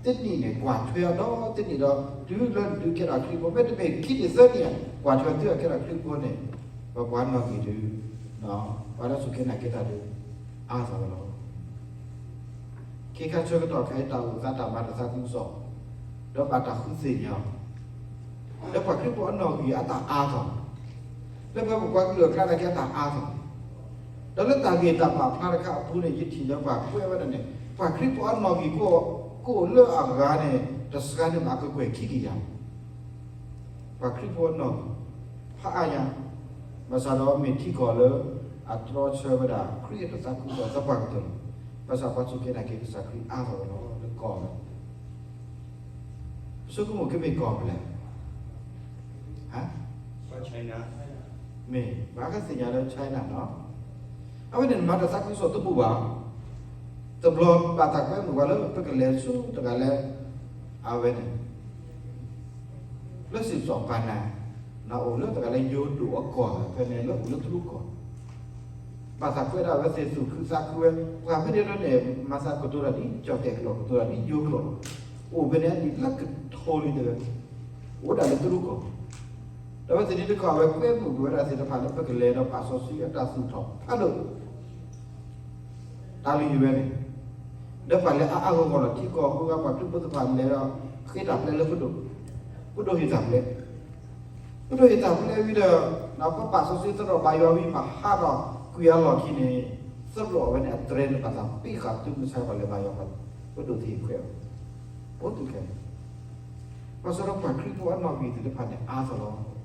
တနံၣ်န့ၣ် ကွၢ်ထွဲအီၤဒီးတနံၣ်ဒီး တုၤလၢဒုးကဲထီၣ်ခရံာ်ဖိ မ့တမ့ၢ်ခံနံၣ်သၢနံၣ် ကွၢ်ထွဲတုၤအကဲထီၣ်ခရံာ်ဖိန့ၣ် ပပှၤနီၣ်ဂံၢ်ဒုး ပှၤလၢစူၢ်က့ၤနာ်က့ၤတၢ်ဒုး အါထီၣ်ဝဲလီၤ. ခ့ခါဆၢကတီၢ်ခဲအံၤ တၢ်အိၣ်သးတၢ်မၤတၢ်သးခုကစီၣ် ဒီးဘၣ်တၢ်ဃုသ့ၣ်ညါအီၤ လၢပှၤခရံာ်ဖိအနီၣ်ဂံၢ်အတၢ်အါထီၣ်, လၢပှၤပပှၤကလုာ်အကျါနာ်က့အတၢ်အါထီၣ်, ဒီးလၢတၢ်ဂ့ၢ်တၢ်ပာ်ဖျါတခါအပူၤန့ၣ် ယထံၣ်လၢပှၤကွဲးဝဲဒၣ်န့ၣ် ပှၤခရံာ်ဖိအနီၣ်ဂံၢ် ကအိၣ်လၢအဂၤန့ၣ် တစှၤန့ၢ်ဘၣ်အကကွဲၢ်ခံကယၤ ပှၤခရံာ်ဖိအနီၣ်ဂံၢ် ဖးအါညါ, ဘၣ်ဆၣ်ဒီးမ့ၢ်ထံကီၢ်လၢ အတြီဆၢဝဲဒၣ် ခရံာ်အတၢ်သးခုကစီၣ်သပှၢ်ကတၢၢ်လီၤ. ဘၣ်ဆၣ်ပှၤစူၢ်က့ၤနာ်က့ၤကစၢ်ခရံာ်အါထီၣ်ဝဲလီၤ လၢကီၢ်ဝဲ ပဆိကမိၣ်ကမ့ၢ်ကီၢ်ဖဲလဲၣ်, ဟါ, မ့ၢ်ပှၤကသ့ၣ်ညါလၢ China နီၤ, အဝဲန့ၣ်မၤတၢ်သးခုကစီၣ်တဘူၣ်ဘၣ်, တဘျီဘၣ်တၢ်ကွဲမုာ်ပှၤလၢပကလဲၤဆူတဂၤလၢ အဝဲန့ၣ် လၢစံၣ်စီၣ်ပၤနၤ, နအိၣ်လၢတဂၤလၢယိၤဒိၣ်အကီၢ် ဖဲန့ၣ်လၢအိၣ်လၢတရူးကီၢ်, ဘၣ်သးကွဲးဒၣ်ဝဲသ့ၣ်သူၣ်ခုသးခုဝဲ, ပှၤဖဲန့ၣ်လၢန့ၣ် မၤသးကတိၤတၢ်ဒ်ကၠီၣ်တဲာ်ကျိာ် ကတိၤတၢ်ဒ်ယိၤကျိာ်လီၤ, အိၣ်ဖဲန့ၣ်ဒ်လၢကထိလံတဂၤ, အိၣ်ဒၣ်လၢတရူးကီၢ်, ဒီးဝဲသ့ၣ်ဒ်တခီ အဝဲကွဲမုာ်ကွံာ်ဝဲဒၣ်သ့ၣ်တဖၣ်လၢပကလဲၤဒီးပာ်စီဆှံအတၢ်သူၣ်ထီၣ်ဖးဒိၣ် တၢ်လုၢ်ဟံၣ်ဝဲန့ၣ်, ဒီးပှၤလဲၤအါအါဂီၢ်ဂီၢ်လီၤ ထံကီၢ်ဃုဂၤပှၤခရံာ်ဖိတဖၣ်လဲၤဒီး ဃ့တၢ်ပျဲလၢပဒိၣ်, ပဒိၣ်ဟ့ၣ်တၢ်ပျဲ, ပဒိၣ်ဟ့ၣ်တၢ်ပျဲဝံၤဒီး ပပာ်စီဆှံသရိာ်ဘါယွၤဝံၤ ပဟးထီၣ်ကွံာ်အလီၢ်ခံန့ၣ် သရိာ်အဝဲန့ၣ် အတြဲၤန့ၣ် ဘၣ်သးပ့ဃာ်တုၤမုၢ်ဆါပှၤလဲၤဘါယွၤ ပဒိၣ်သ့ၣ်ခွဲး အိၣ်တုၤခဲန့ၣ် ဘၣ်ဆၣ်ဒီးပှၤခရံာ်ဖိအနီၣ်ဂံၢ်သ့ၣ်တဖၣ်န့ၣ် အါထီၣ်လီၤ.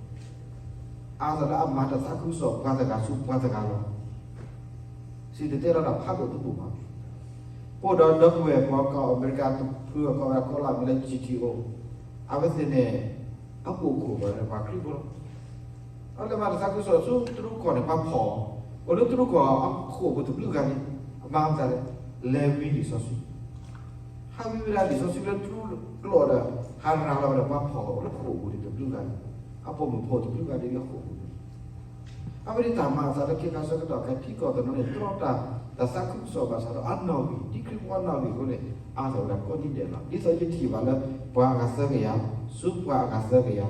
အါထီၣ်လၢအမၤတၢ်သးခုကစီၣ်ပှၤတဂၤဆူပှၤတဂၤလီၤ. စံၣ်တဲၤတဲလီၤတၢ်ဖးဒိၣ်တဘူၣ်ဘၣ်. ပအိၣ်ဒီးဒီပုၢ်ဝဲၢ်ပှၤကီၢ်အမဲရကၤ တဖုအကီၢ်ဝဲဒၣ်ကိးလီၤမံၤလၢ G T O, အဝဲသ့ၣ်န့ၣ် အပူၤခိၣ်ပှၤန့ၣ် ပှၤခရံာ်ဖိလီၤ. အဝဲလဲၤမၤတၢ်သးခုကစီၣ်ဆူတရူးကီၢ်န့ၣ် ပှၤဖီၣ်အီၤ, အိၣ်လၢတရူးကီၢ်အခိၣ်ပူၤတဘျုးဂၤန့ၣ် အမၤအသးလဲၣ်, လဲၤဝံလံာ်စီဆှံ ဟးဝံဝဲဒၣ်လံာ်စီဆှံလၢတရူးကျိာ်ဒီး ဟးရၤလီၤဝဲဒီးပှၤဖီၣ်အီၤလၢခိၣ်ပူၤန့ၣ်တဘျုးဂၤန့ၣ်, အပိာ်မုၣ်ဖိတဘျုးဂၤန့ၣ်လၢခိၣ်ပူၤန့ၣ်, အဝဲန့ၣ်တၢ်မၤအသးလၢခဲခါဆၢကတီၢ်ခဲထံကီၢ်တနီၤန့ၣ် တြီတၢ် တၢ်သးခုကစီၣ်ဘၣ်ဆၣ်ဒီးအနီၣ်ဂံၢ် ဒ်ခရံာ်ဖိအနီၣ်ဂံၢ်အဃိန့ၣ် အါထီၣ်ဝဲဒၣ်ကိးနံၤဒဲးလီၤ. ဒ်သိးယထံၣ်ဘၣ်လၢ ပှၤအဂၤသၢကယၤ, ဆူပှၤအဂၤသၢကယၤ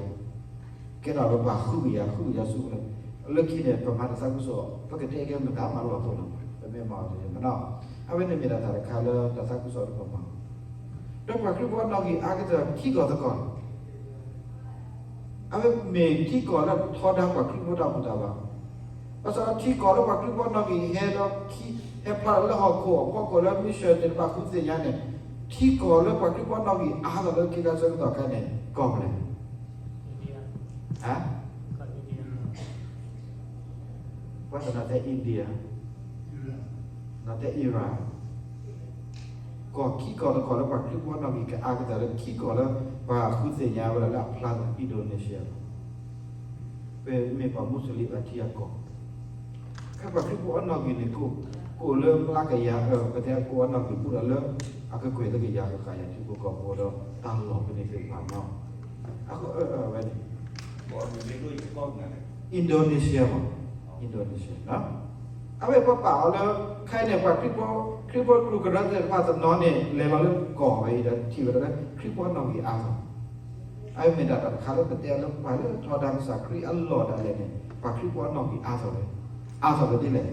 ကဲထီၣ်လၢပှၤဃုကယၤ ဃုကယၤဆူန့ၣ်, လၢခံန့ၣ် ပမၤတၢ်သးခုကစီၣ် ပကတဲကဲမတၤမၤလီၤသိးလီၤ, ပမ့ၢ်မၤအီၤတမ့ၢ်နီၤ, အဝဲန့ၣ်မ့ၢ်ဒၣ်တၢ်တခါလၢတၢ်သးခုကစီၣ်လၢပမၤ, ဒီးပှၤခရံာ်ဖိအနီၣ်ဂံၢ်အါကတၢၢ်ထံကီၢ်သကိးန့ၣ် အဝဲမ့ၢ်ထံကီၢ်လၢထီဒါပှၤခရံာ်ဖိတၢ်ဘူၣ်တၢ်ဘါ, ဘၣ်ဆၣ်ဒီးထံကီၢ်လၢပှၤခရံာ်ဖိအနီၣ်ဂံၢ်ဟဲဒီးခံ, ဟဲဖျါလၢဟီၣ်ခိၣ်အဖီခိၣ်လၢ mission သ့ၣ်တဖၣ်ဃုသ့ၣ်ညါန့ၣ်, ထံကီၢ်လၢပှၤခရံာ်ဖိအနီၣ်ဂံၢ်အါထီၣ်လၢခံခါဆၢကတီၢ်ခဲအံၤန့ၣ် ကီၢ်မနုၤလဲၣ်. ဟါ, ပှၤသနာ်က့ India, သနာ်က့ Iran, ကီၢ်ခံကီၢ်တကီၢ်လၢပှၤခရံာ်ဖိအနီၣ်ဂံၢ်ကအါကတၢၢ်လၢခံကီၢ်လၢပှၤဃုသ့ၣ်ညါဝဲဒၣ်လၢအဖျါသး Indonesia လီၤ. ပမ့ၢ်ပှၤမူစလ့ၣ်အထံအကီၢ်, ခဲပှၤခရံာ်ဖိအနီၣ်ဂံၢ်န့ၣ် ကအိၣ်လၢမျးကယၤအၢ, ပတဲအကအိၣ်အနီၣ်ဂံၢ်ဘူးဒီးလၢ အကကွဲၢ်လၢကယၤကယၤထံဖိကီၢ်ဖိဒီးတၢ်လီၢ်ဖဲန့ၣ်သ့ၣ်တဖၣ်နီၤ, အကအၢအၢဝဲန့ၣ် Indonesia မး, Indonesia နီၤ, အဝဲပပာ်အီၤလၢ ခဲအံၤန့ၣ် ပှၤခရံာ်ဖိ, ခရံာ်ဖိကျိာ်ကရၢသ့ၣ်တဖၣ်တနီၤန့ၣ် လဲၤလီၤလၢကီၢ်ဝဲအံၤဒီးထံၣ်ဝဲဒၣ်လၢခရံာ်ဖိအနီၣ်ဂံၢ်အါထီၣ်, အဝဲမ့ၢ်ဒၣ်တၢ်တခါလၢပတဲလၢပှၤလၢထီဒါကစၢ်ခရံာ်အလီၢ်ဒၣ်လဲာ်န့ၣ် ပှၤခရံာ်ဖိအနီၣ်ဂံၢ်အါထီၣ်ဝဲ, အါထီၣ်ဝဲဒ်လဲၣ်,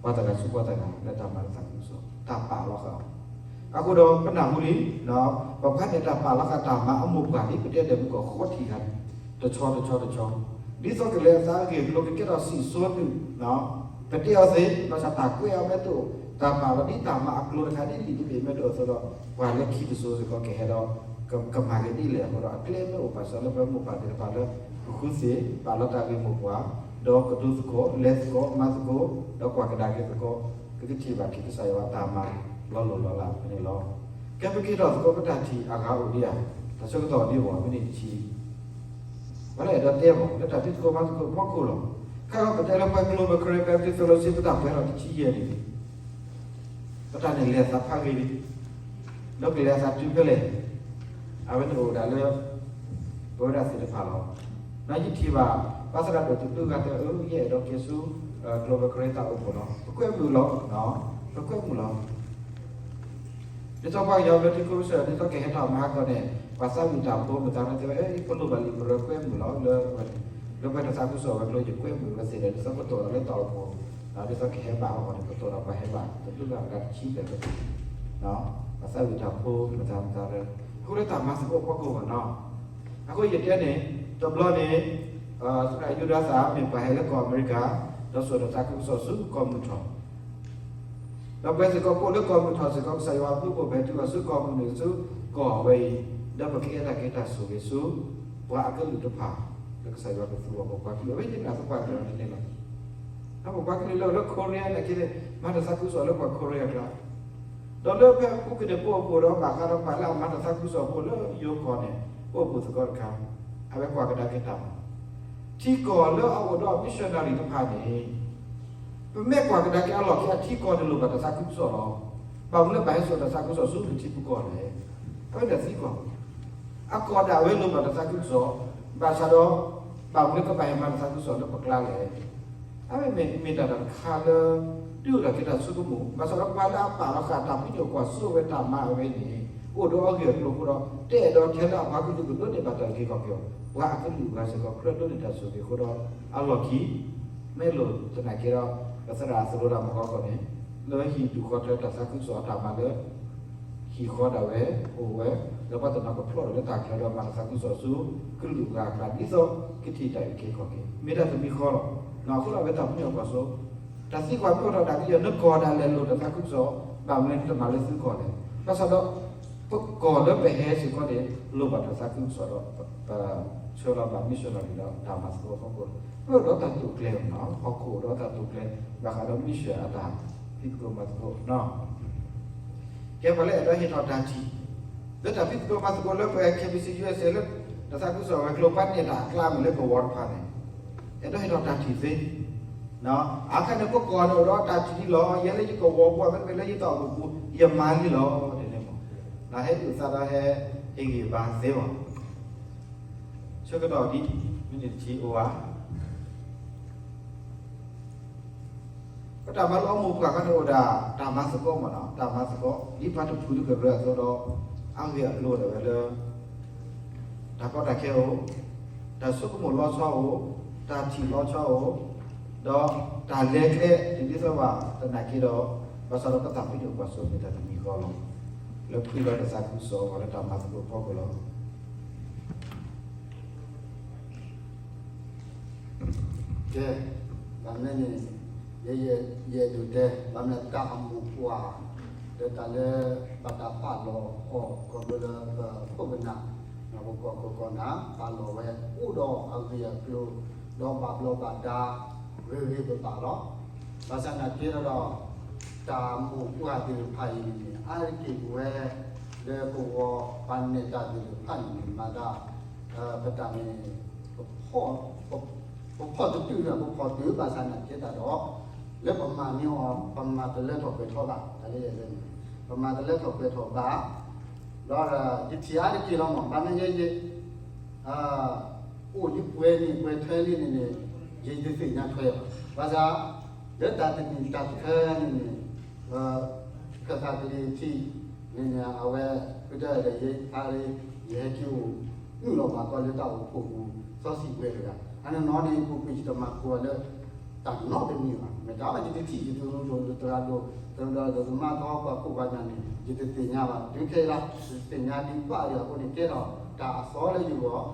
ပှၤတဂၤဆူပှၤတဂၤလၢတၢ်မၤတၢ်သးခုကစီၣ် တၢ်ပာ်လီၤဃာ်အီၤ အဃိဒီးပနၢ်ဟူလံ, ပဖဲန့ၣ်တၢ်ပာ်လီၤဃာ်တၢ်မၤအမိၢ်ပှၢ်န့ၣ် ပတဲဒီးမုၢ်ကီၢ်ဃီထံၣ်ဂၤန့ၣ်, တဆီတဆီတဆီ, ဒ်သိးကလဲၤအသးအဂ့ၢ်အကျိၤကကဲထီၣ်စံၣ်စိၤနုာ်, ပတဲအီၤသ့, ဘၣ်ဆၣ်တၢ်ကွဲးအီၤမ့ၢ်တအိၣ်, တၢ်ပာ်လီၤဒ်တၢ်မၤအကျိၤတခါဒ်လံာ်တဘ့ၣ်မ့ၢ်တအိၣ်အသိးဒီး ပှၤလၢခံတစိၤစ့ၢ်ကီးကဟဲဒီး ကမၤက့ၤဒ်လဲၣ်အဃိဒီး အကျဲမ့ၢ်အိၣ်ဘၣ်ဆၣ်လၢပမိၢ်ပၢ်သ့ၣ်တဖၣ်လၢ ကဃုသ့ၣ်, ပာ်လီၤတၢ်ဂ့ၢ်မိၢ်ပှၢ်, ဒီးကတိၤသကိး, လဲၤသကိး, မၤသကိး, ဒီးကွၢ်ကဒါက့ၤသကိး, ကကထံၣ်ဘၣ်က့ၤကစၢ်ယွၤအတၢ်မၤလီၤလိၢ်လီၤလးဖဲန့ၣ်လီၤ. ကဲပက့ၤထီၣ်သကိးပတၢ်ထံၣ်အဂၤအိၣ်ဒံးဧါ, တၢ်ဆၢကတီၢ်ဒံးဘၣ် မ့ၢ်န့ၣ်တဆံ, ပှၤလၢအဲၣ်ဒိးတဲဘၣ် လၢတၢ်ဖံးသကိးမၤသကိးဖီခိၣ်လီၤ. ခဲအံၤပတဲလၢပှၤ Global Karen Baptist Fellowship ပတၢ်ပှဲၤထီၣ်တဆံယဲၢ်န့ၣ် ပတၢ်န့ၣ်လဲၤအသးဖးဂ့ၤလံ, ဒီးကလဲၤအသးတုၤဖဲလဲၣ်, အဝဲန့ၣ်အိၣ်ဒၣ်လၢ ပဝဲဒၣ်သ့ၣ်တဖၣ်လီၤ. နယထံၣ်ဘၣ် ဘၣ်သရၣ်ဒိၣ်တဘျုးဂၤတဲ အၢ ယအဲၣ်ဒိးက့ၤဆူ Global Karen တၢ်အိၣ်ဖှိၣ်လီၤ. ပကွဲမုာ်လီၤ, ပကွဲမုာ်လီၤ. ဒ်သိးပှၤကညီဘျၢထံခဝ့ၡၢၣ် ဒ်သိးကဟဲထီၣ်မၤဟါကီၢ်န့ၣ် ပှၤသးဝံၣ်တၢ်ဖိမတၤမတၤတဲဝဲ ပလိၣ်ဘၣ်လံာ်ပရၢကွဲမုာ်လီၤ လၢ လၢပှၤတၢ်သးခုကစီၣ်ဝဲၤကျိၤ ယကွဲမုာ်ဝဲသ့ၣ်ဒီး ဒ်သိးကတိၤဒီးလၢတၢ်အိၣ်ဖှိၣ် ဒ်သိးကဟဲဘၣ်အဂီၢ်န့ၣ် ကတိၤဒီးပှၤဟဲဘၣ် တဘျုးဂၤအဂၤတဆံဘျဲၣ် ပှၤသးဝံၣ်တၢ်ဖိမတၤမတၤလၢ အဃိလၢတၢ်မၤသကိးဖီခိၣ်ဘၣ်နီၤ အဃိယတဲန့ၣ် တဘျီန့ၣ် သရၣ်ယူဒၤသၢ်မ့ၢ်ပှၤဟဲလၢကီၢ်အမဲရကၤ ဒီးစိာ်တၢ်သးခုကစီၣ်ဆူကီၢ်မုၢ်ထီၣ် ဒီးပဝဲစ့ၢ်ကီးပအိၣ်လၢကီၢ်မုၢ်ထီၣ်စ့ၢ်ကီး ကစၢ်ယွၤဘျုးဖှိၣ်ဖဲတုၤအီၤဆူကီၢ်မုၢ်နုာ်ဆူကီၢ်ဝဲအံၤ ဒီးပကအဲၣ်တၢ်က့ၤတၢ်ဆိၣ်ဂ့ၤဆူ ပှၤအကလုာ်တဖၣ် လၢကစၢ်ယွၤကသူအီၤ ပပှၤကလုာ် အဝဲယနာ်သပှၢ်တၢၢ်န့ၣ်လီၤ. ဒီးပပှၤကလုာ်လၢအိၣ်လၢ Korea နာ်က့န့ၣ် မၤတၢ်သးခုကစီၣ်လၢပှၤ Korea အကျါ ဒီးလၢဖဲပူၤကွံာ်န့ၣ် ပအိၣ်ဖှိၣ်ဒီးဘၣ်ဃးဒီးပှၤလၢအမၤတၢ်သးခုကစီၣ်ဖိလၢယိၤကီၢ်န့ၣ် ပအိၣ်ဖှိၣ်သကိးတခါ အဝဲကွၢ်ကဒါက့ၤတၢ်မၤ ထံကီၢ်လၢအအိၣ်ဒီး missionary တဖၣ်န့ၣ် ပမ့ၢ်ကွၢ်ကဒါက့ၤအလီၢ်ခံအထံကီၢ်န့ၣ်လိၣ်ဘၣ်တၢ်သးခုကစီၣ်လီၤ. ဘၣ်မနုၤလၢဘၣ်ဟဲစိာ်တၢ်သးခုကစီၣ်ဆူပထံပကီၢ်လဲၣ်. အဝဲန့ၣ်သံကွၢ် အကီၢ်ဒၣ်ဝဲလိၣ်ဘၣ်တၢ်သးခုကစီၣ် ဘၣ်ဆၣ်ဒီး ဘၣ်မနုၤကဘၣ်ဟဲမၤတၢ်သးခုကစီၣ်လၢပကျါလဲၣ်. အဝဲမ့ၢ်မ့ၢ်တၢ်တခါလၢ ဒုးအိၣ်ထီၣ်က့ၤတၢ်ဆိကမိၣ် ဘၣ်ဆၣ်ဒီးပှၤလၢအပာ်လီၤဃာ်တၢ်ပညိၣ်ကွၢ်စိဝဲတၢ်မၤအဝဲန့ၣ် အိၣ်ဒီးအဂ့ၢ်အကျိၤအဃိဒီး တအဲၣ်ဒိးထဲလၢအပှၤကလုာ်ကဒိးန့ၢ်ဘၣ်တၢ်အုၣ်က့ၤခီၣ်က့ၤအီၤ ပှၤအကလုာ်အဂၤစ့ၢ်ကီးကြၢးဒိးန့ၢ်တၢ်ဆိၣ်ဂ့ၤအဃိဒီး အလီၢ်ခံ မ့ၢ်လိၣ်သနာ်က့ဒီး ကသရၣ်အသရိဒၣ်မုၢ်ဂီၤကီၢ်န့ၣ် လၢဟံၣ်ဒူၣ်ဃီထၢတၢ်သးခုကစီၣ်အတၢ်မၤလၢ ဟံၣ်ဃီဒၣ်ဝဲ အိၣ်ဝဲ ဒီးပှၤတနီၤကဖျီၣ်ဒီးလၢတၢ်ချၢဒီးမၤတၢ်သးခုကစီၣ်ဆူ ကလုာ်အဂၤအကျါ ဒ်သိးကထံၣ်တၢ်အုၣ်က့ၤခီၣ်က့ၤ မ့ၢ်တၢ်တမံၤဃီလီၤ. အဃိဒီးအဝဲတၢ်ပညိၣ်ကွၢ်စိ တၢ်သံကွၢ်မ့ၢ်အိၣ်ထီၣ်ဒၣ်ကယဲၢ် နကီၢ်ဒၣ်လဲာ်လိၣ်တၢ်သးခုကစီၣ် ဘၣ်မနုၤနတမၤလၢသုကီၢ်လဲၣ်. ဘၣ်ဆၣ်ဒီး ပကီၢ်လၢပဟဲစ့ၢ်ကီးန့ၣ် လိၣ်ဘၣ်တၢ်သးခုကစီၣ်ဒီး ပဆှၢလီၤဘၣ် missionary ဒီးတၢ်မၤသကိးအဖီခိၣ် ပအိၣ်ဒီးတၢ်တိာ်ကျဲၤနီၤ ဟီၣ်ခိၣ်အိၣ်ဒီးတၢ်တိာ်ကျဲၤ ဘၣ်ဃးဒီး mission အတၢ်ဖံးသကိးမၤသကိးနီၤ ကဲ ပှၤလၢအဲၣ်ဒိးဟ့ၣ်ထီၣ်တၢ်ထံၣ် လၢတၢ်ဖံးသကိးမၤသကိးလၢပ K B C U S A လၢ တၢ်သးခုကစီၣ်ဝဲၤကျိၤ ပှၤနဲၣ်တၢ်အကျါမ့ၢ်လၢကဝီၤတဖၣ်န့ၣ် အဲၣ်ဒိးဟ့ၣ်ထီၣ်တၢ်ထံၣ်သ့ အခါန့ၣ် ပကီၢ်န့ၣ်အိၣ်ဒီးတၢ်ထံၣ်လံလီၤ ယဲလၢယကဝီၤပူၤ မ့တမ့ၢ်လၢယတၢ်အိၣ်ဖှိၣ်ပူၤ ယမၤလံလီၤ ဒ်န့ၣ်မ့ၢ် နဟဲအုၣ်သးဒီးဟဲဟ့ၣ်ဂံၢ်ဘါသ့ဘၣ် ဆၢကတီၢ်ဒ် မံးနံးတဆံအိၣ်ဧါ ပတၢ်မၤလိအမိၢ်ပှၢ်ခါန့ၣ်အိၣ်ဒၣ် တၢ်မၤသကိးမ့ၢ်နီၤ တၢ်မၤသကိး ဒ်ပှၤတဖုတကရၢအသိးဒီး အဂ့ၢ်အကျိၤဒၣ်ဝဲလၢ တၢ်ကီတၢ်ခဲအိၣ်, တၢ်ဆိကမိၣ်လီၤဆီအိၣ်, တၢ်ထံၣ်လီၤဆီအိၣ်, ဒီးတၢ်လဲၤကျဲတဒ်သိးဘၣ်သနာ်က့ဒီး ဘၣ်ဆၣ်ဒီးပတၢ်ပညိၣ်ကွၢ်စိမ့ၢ်တၢ်တမံၤဃီလီၤ. လၢဖှံလီၤတၢ်သးခုကစီၣ်အဂီၢ်လၢတၢ်မၤသကိးဖီခိၣ်လီၤ. ကဲ, ဘၣ်မနုၤန့ၣ် ယ ယ ယအဲၣ်ဒိးတဲ ဘၣ်မနုၤတၢ်အမိၢ်ပှၢ် လၢတၢ်လၢ ဘၣ်တၢ်ပာ်လီၤအီၤ ခီဖျိလၢပခိၣ်ပနၢ် ပကီၢ်ခိၣ်ကီၢ်နၢ် ပာ်လီၤဝဲ အိၣ်ဒီးအဂ့ၢ်အကျိၤ ဒီးဘၣ်ဘျီးဘၣ်ဒါ ဂ့ၤဂ့ၤဘၣ်ဘၣ်လီၤ. ဘၣ်ဆၣ်သနာ်က့ဒီး တၢ်မိၢ်ပှၢ်သ့ၣ်တဖၣ်အံၤန့ၣ် အါတက့ၢ်ပဝဲ လၢကဝီၤပှၤနဲၣ်တၢ်သ့ၣ်တဖၣ်န့ၣ် မၤတၢ် ပတၢ်န့ၣ် ပဖီၣ် ပဖီၣ်တတုၤန့ၣ် ပဖီၣ်တုၤဘၣ်ဆၣ်သနာ်က့တၢ်ဒီး လၢပမၤန့ၢ်အီၤ ပမၤတလၢထီၣ်ပှဲၤထီၣ်ဘၣ် တၢ်လၢယဲန့ၣ် ပမၤတလၢထီၣ်ပှဲၤထီၣ်ဘၣ် ဒီးယထံၣ်အါတက့ၢ်လီၤမး ဘၣ်မနုၤယဲယဲ အိၣ်လံပှဲၤနံၣ်ပှဲၤထွဲလံန့ၣ်န့ၣ် ယတသ့ၣ်ညါထွဲဘၣ်. ဘၣ်ဆၣ် လၢတၢ်တနံၣ်တၢ်တခါန့ၣ်န့ၣ် ခၢၣ်သးကလံၤထံးန့ၣ်န့ၣ် အဝဲ ဃုတၢ်ဒီးယဖးလံ ယဟဲက့ၤအိၣ် မုၢ်လီၤဘၣ်ကီလၢတၢ်အိၣ်ဖှိၣ်ပူၤ စီဆှံဝဲတဂၤ အနီၢ်နီၢ်န့ၣ် ပူၤကွံာ်ယတမၤကိးလၢ တၢ်နီတမံၤဘၣ်. မ့ၢ်တၢ်မ့ၢ်ယတထံၣ်ယတရူးဒိၣ်ယတရူးဒိၣ် တရူးဒီးယတမါထီပှၤခိၣ်ပှၤနၢ်န့ၣ် ယတသ့ၣ်ညါဘၣ်. တုၤခဲအံၤလၢ ယတသ့ၣ်ညါဒံးဘၣ်ဒီးအဃိန့ၣ် ကဲထီၣ်တၢ်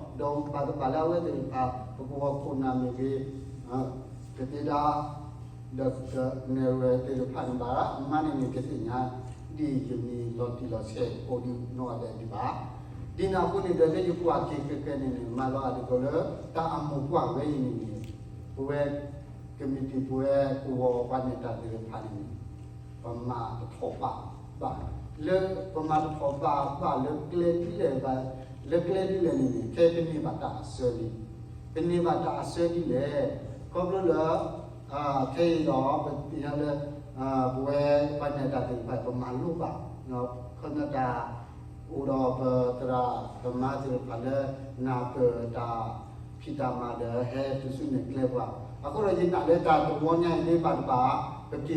အသီလၢယဂီၢ် ဒီးဘၣ်တဘၣ်လၢအဝဲသ့ၣ်တဖၣ် ပကဝီၤခိၣ်နၢ်မ့ၢ်ဂ့ၤ ကသ့ဒၣ် ဒီးကနဲၣ်ရွဲၣ်သ့ၣ်တဖၣ်န့ၣ်ဘၣ် မါန့ၣ်န့ၣ် ကသ့ၣ်ညါ ဒ်ယမံၤလီၤတံၢ်လီၤဆဲးအိၣ်ဒံးနီၢ်ဂၤဒဲးဒံးဘၣ်. ဒ်န့ၣ်အဃိန့ၣ်ဒီး လၢယကွၢ်က့ၤဃဲၤဃဲၤန့ၣ်န့ၣ် မၤလီၤအဒိၣ်ကီးလၢ တၢ်အမိၢ်ပှၢ်ဝဲအံၤန့ၣ်န့ၣ် ပဝဲ ကမံးတံာ်ပဝဲကဝီၤပှၤနဲၣ်တၢ်သ့ၣ်တဖၣ်န့ၣ်န့ၣ် ပမၤတထီၣ်ဘးဘၣ် လၢ ပမၤတထီၣ်ဘးဘၣ်လၢကျဲဒ်လဲၣ်ဘၣ် လၢကျဲဒ်လဲၣ်န့ၣ်န့ၣ် ခဲအံၤပန့ၢ်ဘၣ်တၢ်အဆၢလံ ပန့ၢ်ဘၣ်တၢ်အဆၢဒ်လဲၣ် ခီဖျိလၢ ခဲအံၤဒီး ပသ့ၣ်ညါလၢ ပဝဲပှၤနဲၣ်တၢ်သ့ၣ်တဖၣ် ပမၤလိဘၣ် ခီပညီတၢ် အိၣ်ဒီးပသရၣ်ပမါသ့ၣ်တဖၣ်လၢ နၢ်ပၢၢ်တၢ်ဖံးတၢ်မၤဒီး ဟဲတုၤဆူနဲၣ်ကျဲပှၤ အဃိဒီးယနာ်လၢတၢ်တဝီညါအံၤ မ့ၢ်ဘၣ်တဘၣ် ပက့ၢ်ပ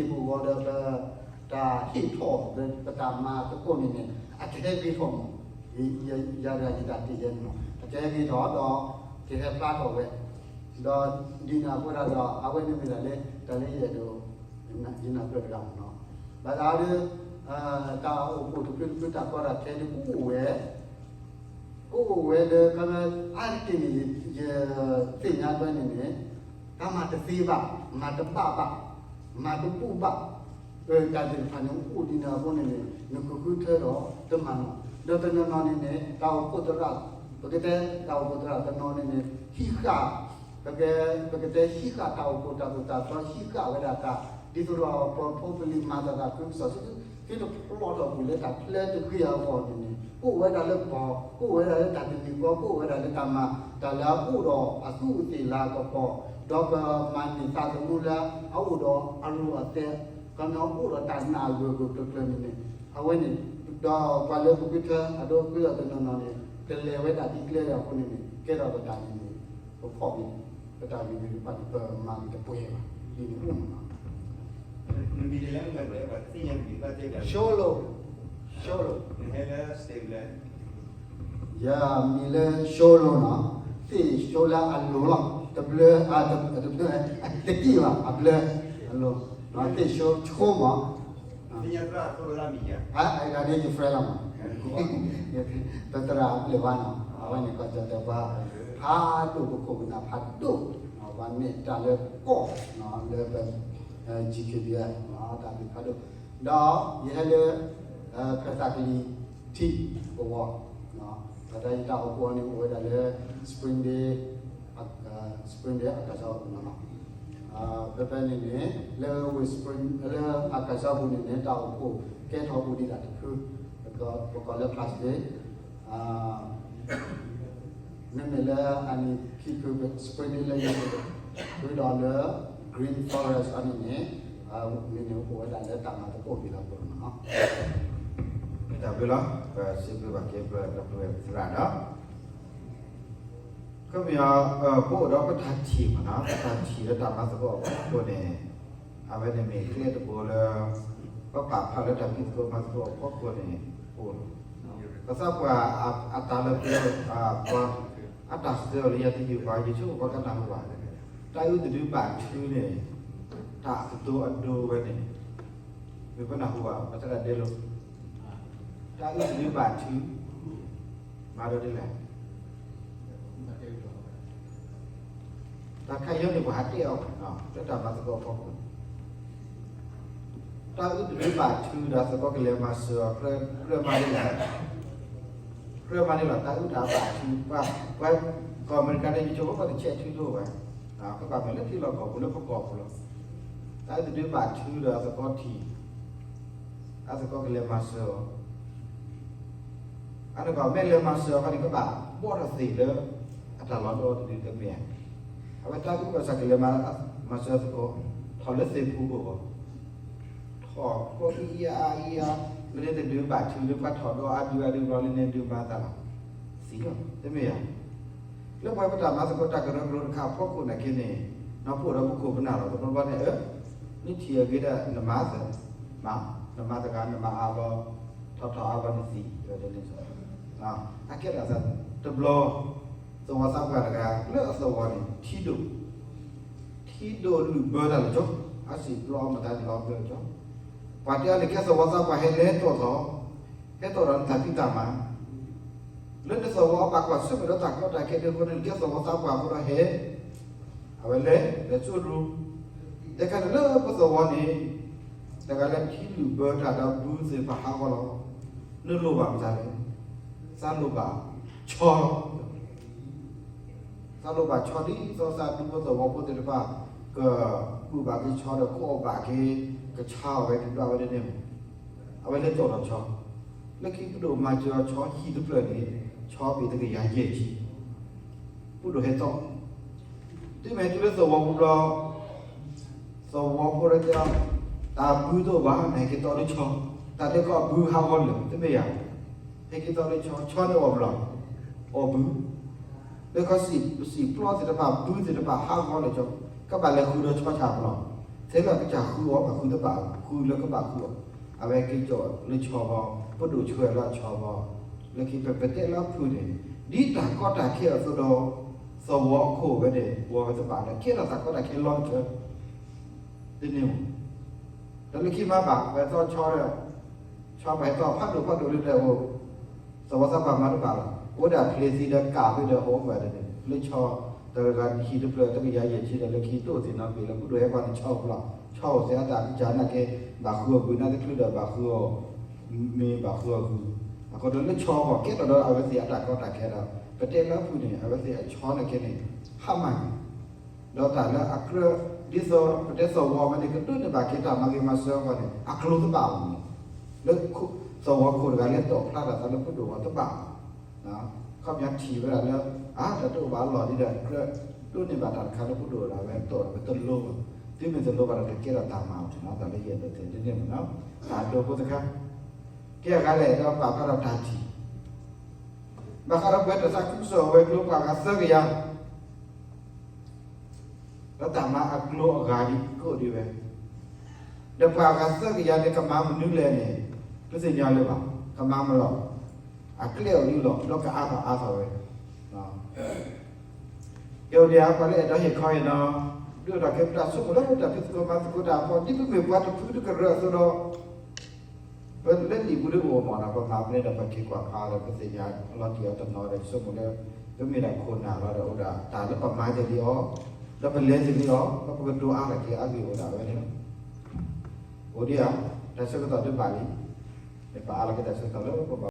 ဂီၤဒီးပ တၢ်ဟ့ၣ်ထီၣ်လၢပတၢ်မၤသကိးန့ၣ်န့ၣ် အကဟဲဂ့ၤထီၣ်မး, ယၤတဂၤယတၢ်တ့ၢ်ယဲန့ၣ်မး အကဟဲဂ့ၤထီၣ်ဒီး ကဟဲဖျါထီၣ်ဝဲ, ဒီးဒ်န့ၣ်အဃိသတးဒီး အဝဲန့ၣ်မ့ၢ်ဒၣ်လၢ တၢ်လၢယအဲၣ်ဒိး ယနၢ်ပၢၢ်တဂၤမးနီၤ, ဘၣ်ဆၣ်ဒီး တၢ်အိၣ်ဖှိၣ်တဖုတဖုတၢ်ကီတၢ်ခဲဒ်ကအိၣ်ဝဲ ကအိၣ်ဝဲလၢ ခီဖျိအါတက့ၢ်န့ၣ် ယသ့ၣ်ညါဒၣ်န့ၣ်န့ၣ် တၢ်မၤတသ့ဘၣ်, မၤတဘၣ်ဘၣ်, မၤတဘူၣ်ဘၣ်, တၢ်သ့ၣ်တဖၣ်န့ၣ် အိၣ်ဒ်န့ၣ်အဃိန့ၣ်န့ၣ် နကဃုထၢဒီးတမၤနီၤ, ဒီးတနီၤနီၤန့ၣ်န့ၣ် တၢ်အိၣ်ဖှိၣ်သရၣ်, ပကတဲတၢ်အိၣ်ဖှိၣ်သရၣ်တနီၤန့ၣ်န့ၣ် ဟံးဃာ် ပကတဲဟံးဃာ်တၢ်အိၣ်ဖှိၣ်တၢ်သိၣ်တၢ်သီ ဟံးဃာ်ဝဲဒၣ်တၢ် ဒ်သိးဒီးပဖိပလံၤမၤသးသးခုကစီၣ်ဆူ သုတဖျီထီၣ်ပူၤလၢတၢ်ချၢတဂ့ၤအဂီၢ်န့ၣ်န့ၣ် ကအိၣ်ဝဲဒၣ်လၢပီၢ်, ကအိၣ်ဝဲဒၣ်လၢတၢ်တမံၤဃီ, ကအိၣ်ဝဲဒၣ်လၢတၢ်မၤ တၢ်လၢအအိၣ်ဒီးအသူးအသ့ၣ်လၤကပီၤ, ဒီးကမၤန့ၢ်သးသမူလၢအအိၣ်ဒီးအရူၢ်အသဲး, ကမၤအိၣ်ဒီးတၢ်နာ်အဂၢၢ်ဂၢၢ်ကျၢၤကျၢၤန့ၣ်န့ၣ် အဝဲန့ၣ် ဒီးပှၤလၢပဃုထၢအဒိ ဃုထၢတနီၤနီၤန့ၣ် ကလဲၤဝဲဒၣ်ဒ်ကျဲအံၤအဃိန့ၣ်န့ၣ် ကဲထီၣ်ပတၢ်န့ၣ်န့ၣ် ပဖီၣ်န့ၣ် ပတၢ်ဂ့ၢ်ဂ့ၢ်တဖၣ်န့ၣ် ပမၤက့ၤတပှဲၤဘၣ် ဒ်န့ၣ်အိၣ်မးနီၤ. နမံၤလဲၣ်, နမံၤလဲၣ်, နမံၤလဲၣ်, ရှိလိၤ, ရှိလိၤ, နဟဲလၢ state လဲၣ်, ယမံၤလၢရှိလိၤနီၤ, သ့ၣ်ရှိလၢအလိၤလီၤ, တဘျၢ, တဘျၢ, တက့ၢ်ဘၣ်, အဘျၢ, အလိၤ, သ့ၣ်ရှိဆိမး သ့ၣ်ညါသရၣ်အသိလၢအမံၤဧါ, အဂၤန့ၣ် ယ friend လီၤမး, ပသရၣ်အပျဲၢ်ဘၣ်နီၤ, အဝဲန့ၣ်ကီၢ်ကၠီၣ်တဲာ်ပှၤ ဖးဒိၣ် ပခိၣ်ပနၢ်ဖးဒိၣ်, ပှၤနဲၣ်တၢ်လၢကီၢ် လၢပ GKBS တၢ်ဘျုးဖးဒိၣ်, ဒီးယဟဲလၢ ခၢၣ်သးကလံၤထံးကဝီၤ, ဘၣ်ဆၣ်ယတၢ်အိၣ်ဖှိၣ်အီၤန့ၣ် အိၣ်ဝဲဒၣ်လၢ Springdale, Springdale အကစၢ်အိၣ်ပူၤနီၤ, ဖဲဖဲန့ၣ်န့ၣ် လၢဝ့ၢ် Spring လၢအကစၢ်ပူၤန့ၣ်န့ၣ် တၢ်အိၣ်ဖှိၣ်ကဲထီၣ်အိၣ်ဒံးဒၣ်တဖု, ပကိးလၢ Clarksdale, မ့မ့ၢ်လၢအနံၣ်ခံဖု Springdale လၢယ ဃုဒီးလၢ Green Forest အန့ၣ်န့ၣ်, မ့ၢ်န့ၣ်အိၣ်ဝဲဒၣ်လၢတၢ်မၤသကိးဒံးလီၤပူၤနီၤ, မ့ၢ်တၢ်ဘျုးလီၤ, ပစံးဘျုးဘၣ်က့ၤပဒီပုၢ်ဝဲၢ်သရၣ်ဒီး ခီပညီ ပအိၣ်ဒီးပတၢ်ထံၣ်မးနီၤ, ပတၢ်ထံၣ်လၢတၢ်မၤသကိးအဖီခိၣ်န့ၣ်, အဝဲန့ၣ်မ့ၢ်ကျဲတဘိလၢ ပပာ်ဖျါလၢတၢ်ဖံးသကိးမၤသကိးအဖီခိၣ်န့ၣ် အိၣ်လီၤ. ပသးပှၢ်အတၢ်လၢပှဲၤ, ပှၤအတၢ်ဃဲၤအီၤလၢယၤတယုၢ်ပှၤ ယဆိကမိၣ်ပှၤကနၢ်ဟူဘၣ်, တၢ်အုၣ်သဒုဘၣ်ထုန့ၣ်, တၢ်အကတိၤအဒိဝဲန့ၣ်, မ့ၢ်ပနၢ်ဟူဘၣ် ပသရၣ်ဒဲလိာ် တၢ်အုၣ်သဒုဘၣ်ထု, မၤဒီးဒ်လဲၣ်, တၢ်ခါအံၤန့ၣ် ပှၤဟးတဲအီၤ လၢတၢ်မၤသကိးအဖီခိၣ်, တၢ်အုၣ်သဒုဘၣ်ထုဒီးသကိးကလဲၤမၤစၢၤအီၤ ကြၢးမၤဒ်လဲၣ်, ကြၢးမၤန့ၣ်လီၤ. တၢ်အုၣ်တၢ်ဘၣ်ထု ပှၤ, ပှၤကီၢ်အမဲရကၤန့ၣ် ယဆိကမိၣ်ပှၤတဆဲးထုဒိၣ်ဝဲ, ကဘၣ်မ့ၢ်လၢထံလီၢ်ကီၢ်ပူၤလၢပကီၢ်ပူၤလီၤ. တၢ်အုၣ်သဒုဘၣ်ထုဒီးအသကိးထံၣ်, အသကိးကလဲၤမၤစၢၤအီၤ အန့ၣ်ကီး မ့ၢ်လဲၤမၤစၢၤအီၤခီန့ၣ် ကဘၣ်ဘီၣ်ထီၣ်သ့ၣ်လၢ အတၢ်လီၤဒိတဒုတမ့ၢ်ဧါ. အဝဲတၢ်အုၣ်ဘၣ်ဆၣ်ကလဲၤမၤစၢၤသကိး ထီၣ်လၢသ့ၣ်ပူၤကအိၣ်, ထီၣ်ကီၢ်အံၤအါအံၤအါ, လၢန့ၣ်တဒုဘၣ်ထုလၢပှၤထီၣ်ဒီးအဒုအဒုဘျီလၢန့ၣ်ဒုမၤသးလီၤ. သ့ၣ်ညါ တမ့ၢ်ဧါ. လၢပှၤပတၢ်မၤသကိးတၢ်ကရၢကရိတခါအဖီခိၣ်နာ်က့န့ၣ်, နပအိၣ်ဒီးပခိၣ်ပနၢ်လီၤ တဘျီဘျီန့ၣ် အၢ, နထံၣ်အဂ့ၤဒီးနမၤသၢ, မၤ, နမၤတဂၤနမၤအါဘျီ, ထီၣ်ထီၣ်အါဘျီနသံ, အကဲဒၣ်သးတဘျီ, သဝီသးပှၢ်တဂၤ လၢအသဝီန့ၣ် ထံဒိၣ်, ထံဒိၣ်လုၢ်ဘၢတၢ်လၢကၠီ, အစံၣ်ပျီမတၤန့ၣ်လီၤဘၢကၠီ, ပှၤတဲအီၤန့ၣ် ကဲသဝီသးပှၢ်ဟဲလဲၤတီၢ်သီ, ဟဲတီၢ်ဒီးနတၢ်ဖံးတၢ်မၤ လၢနသဝီအပာ်ကွၢ်ဆၢၣ်မဲာ်ဒီးတၢ်ကီတၢ်ခဲဒ်အဃိန့ၣ် နကဲသဝီသးပှၢ်အဃိဒီးဟဲ, အဝဲလဲၤ, လဲၤစိရူ, တခါန့ၣ်လၢပသဝီန့ၣ်, တဂၤလၢထံလုၢ်ဘၢတၢ်ဒီးဘုသ့ၣ်တဖၣ်ဟးဂီၤလီၤ, နလိၣ်ဘၣ်မတၤလဲၣ်, သးလိၣ်ဘၣ်ဆီလီၤ သးလိၣ်ဘၣ်ဆီဒ်သိးသးဒူဖိသဝီဖိသ့ၣ်တဖၣ် ကဘူၣ်ဘၣ်က့ၤဆီဒီးကိးဘၣ်က့ၤ ကဆါအီၤဝဲကဘျၣ်ဝဲဒ်န့ၣ်မး, အဝဲလဲၤတီၢ်ဒီးဆီ, လၢခံပဒိၣ်မၤစၢၤအီၤဆီဟံၣ်တဖျၢၣ်န့ၣ် ဆီဘ့ၣ်တကယၤယဲၢ်ဆံ, ပဒိၣ်ဟဲတီၢ်, တုၤမ့ၢ်တုၤလၢသဝီပူၤဘျီ သဝီဖိတဲအီၤ, တၢ်ဘုတအိၣ်ဘၣ် နဟဲက့ၤတီၢ်လၢဆီ, တၢ်တဲခီဘုဟးဂီၤလၢာ် တမ့ၢ်ယၤ, ဟဲက့ၤတီၢ်လၢဆီ, ဆီန့ၣ်အီၣ်ဘျီ, အီၣ်ဘု, လၢခီစံၣ်ပျီသ့ၣ်တဖၣ် ဘုသ့ၣ်တဖၣ်ဟးဂီၤလၢာ်ကၠီ, ကဘၣ်လဲၤဃုာ်ဒီးဆီဆၣ်ဘျီ, ထဲလၢကစၢ်ဃုအီၤ ဘၣ်ဃုတဘၣ် ဃုလၢကဘၣ်ဃုအီၤ အဝဲက့ၤကၠီၣ်လၢဆီဘီ, ပဒိၣ်ဆှၢလၢအဆီဘီ, လၢခံပတဲလၢအဖုၣ်န့ၣ်, ဒ်တၢ်ကီတၢ်ခဲအသိးဒီး, သဝီခိၣ်ဝဲန့ၣ် ပှၤဝဲတဘၣ်ဒီးကဲထီၣ်တၢ်ကီတၢ်ခဲလီၤကတၢၢ်, တန့ၢ်မး, ဒီးလၢခံမၤဘၣ် ပှၤသီဆီဒီး, ဆီပှၤဟဲသီဖးဒိၣ်ဖးဒိၣ်လၢဒၢးအိၣ်, သဝီသးပှၢ်မၤတဘၣ်လီၤ, အိၣ်ဒၣ်ဖျ့သံဒီးကးသံဒီးအိၣ်ဘၣ်န့ၣ်, လၢဆီ, တဂၤတဟံၣ်တဖျၢၣ်တကယၤယဲၢ်ဆံဒီးလၢခံတအိၣ်သ့ၣ်နီတဘ့ၣ်လၢပဒိၣ်ဟဲပှၤန့ၣ်ဆီအိၣ်ဖျီ, ဆီအိၣ်သ့အတၢ်ကစၢ်နာ်က့, ဘၣ်ဃုအီၤဘုးနၢ်တချုးဒီးဘၣ်ဃုအီၤ, မ့ၢ်ဘၣ်ဃုအီၤဂုၢ်, အဃိဒီးလၢဆီပှၤကဲထီၣ်ဒီးအဝဲသ့ၣ်အတၢ်ကီတၢ်ခဲဒီး ပတဲလၢအဖုၣ်န့ၣ် အဝဲသ့ၣ်အဆီနာ်က့န့ၣ်, ဟါမၢ်န့ၣ် ဒီးတၢ်လၢအကြၢး, ဒ်သိးပတဲသဝီဝဲန့ၣ် ကဒိးန့ၢ်ဘၣ်က့ၤတၢ်မၤဂ့ၤမၤစၢၤအဂီၢ်န့ၣ် အကျိၤတဘၣ်မးန့ၣ်, လၢသဝီခိၣ်တဂၤလၢတီၣ်ဖျါတၢ်သးလၢပဒိၣ်အဂီၢ်တဘၣ်မး, ခီပညီထံၣ်ဝဲဒၣ်လၢ, အါ တၢ်တအိၣ်ဘၣ်အလီၢ်ဒ်ဒီး ကြၢးဒိးန့ၢ်ဘၣ်တၢ်တခါလၢပဒိၣ်ဒီး အဝဲတီၣ်ဒီးပတလိၣ်, သုမ့ၢ်တလိၣ်ဘၣ်ဒီး တကဲထီၣ်တၢ်မၤအီၤန့ၣ် တၢ်လၢယအဲၣ်ဒိးတဲဒ်န့ၣ်မးနီၤ, တၢ်ဒိဖိတခါ, ကဲအဂၤလဲၣ်ဒီးပာ်ဖျါထီၣ်တၢ်ထံၣ် ဘၣ်ဃးဒီးပှၤတၢ်သးခုကစီၣ်ဝဲၤကျိၤပှၤဂၤသၢကယၤ, ဒီးတၢ်မၤအကျိၤအဂၤဒ်ကအိၣ်ဒ်ဝဲ, ဒီးပှၤဂၤသၢကယၤန့ၣ် ကမၤမနုၤလဲၣ်န့ၣ်, ပသ့ၣ်ညါလၢၤဘၣ်, ကမၤမလီၤ, အကျဲအိၣ်ဒ်လီၤ ဒီးကအါထီၣ်အါထီၣ်ဝဲ ကဲဒ်အံၤ ပှၤလၢအဲၣ်ဒိးဟ့ၣ်ခီအံၤနီၤ, ဒုးအိၣ်ထီၣ်က့ၤပတၢ်ဆိကမိၣ်လၢတၢ်ဖံးသကိးမၤသကိးတၢ်အဖီ ဒ်ပမ့ၢ်ပှၤတဖုတကရၢအသိးဒီး, ပလၢလံာ်ပူၤဒ်အိၣ်မးနီၤ ပမၤပန့ၢ်ဒီးပက့ၤကွၢ်ဖးဒီး ပသ့ၣ်ညါလီၤတံၢ်အီၤတနီၤဒီး ဆိကမိၣ်လၢ ပမ့ၢ်ဒၣ်ခိၣ်နၢ်လီၤဒီး အိၣ်ဒၣ်တၢ်လၢပမၤတ့ၢ်လံအီၤ, ဒီးပလဲၤတ့ၢ်လံအီၤ ဒီးပကတိၤအါထီၣ်က့ၤအဂ့ၢ်အိၣ်ဒၣ်ဝဲန့ၣ်လီၤ. အိၣ်ဒံးဧါ, တၢ်ဆၢကတီၢ်ဒုးဘၣ်လံ, ပအါလီၤက့ၤတၢ်ဆၢကတီၢ်လၢပဘၣ်